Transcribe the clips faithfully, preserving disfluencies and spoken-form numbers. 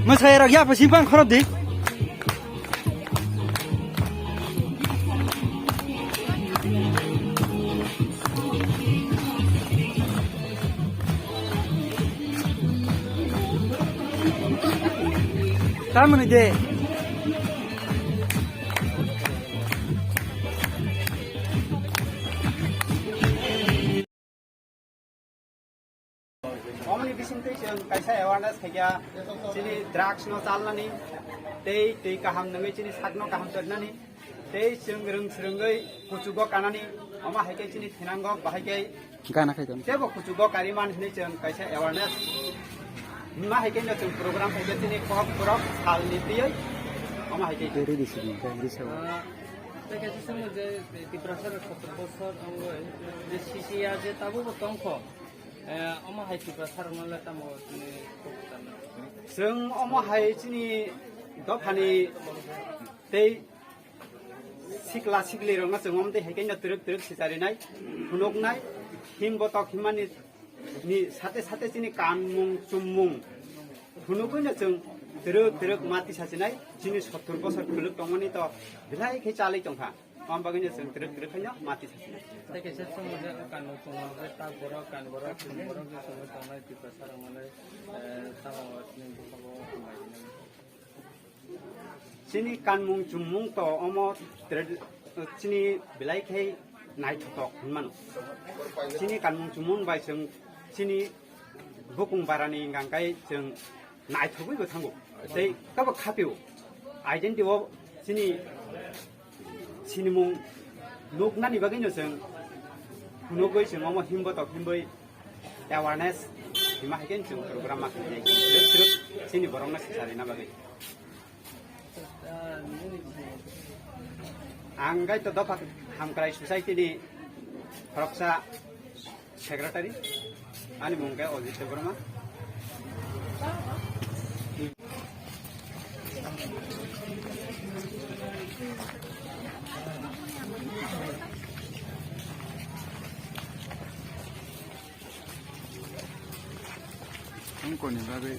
Mwsai rok ya pasi bang khorok di. Tamoni de. Omoni bisingtwi chwng kaisa awareness khaikha, chini drugs no chalnani, tei twi kaham nungwi chini sakno kaham chornani, tei chwng rwng swrwngwi kuchugo kanani, omo hai khe chini thinango bahai khe gana khai tong. Tebo kuchugo kariman hinwi chwng kaisa awareness. Ma hai khe no chwng program khaikha chini kok borok salni twiwi, omo hai khe. Teri di sini, teri di sini. Tei kaisa swngmung je Tiprasa rok sottor bosor wngwi je sisiya je tabukbo tongkho, eh, omo hai Tiprasa rokno le tamo chini kok kwcharno? Chwng omo hai chini dophani tei sikla sikli rokno chwng omo tei hai khe no twrwk twrwk sicharinai, phunuknai, him botok himmani ni sate sate chini kanmung chummung phunugwino chwng twrwk twrwk ma tisa sinai, chini sottor bosor khuluk tongmani to belai khe chalwi tongkha. Om bagwino chwng twrwk twrwk khaino ma tisa sinai. Tei kaisa chwng je o kanmung chummung je tak borok kan borok chwng borok je chwngwi tongnai Tiprasa rok manwi, eh, tamo chini bwkhango hambai hwnwi. Chini kanmung chumung to omo trad-, chini belai khe naithotok hinmano. Chini kanmung chumung bai chwng chini bukung barani hwnkha khe chwng naithogwi bo thango. Tei kabo khapio. Identity o chini sinimung nuknani bagwino chwng phunugwi chwng omo himbotok himbwi awareness hima hai khe chwng program ma khainai. Twrwk twrwk chini borokno swcharina bagwi. Ang gai to Dopha Hamkrai Society ni khoroksa secretary. Ani mung khe Ojit Debbarma. Wngkoni bagwi.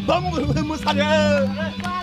Bang, bang, bang, bang, bang.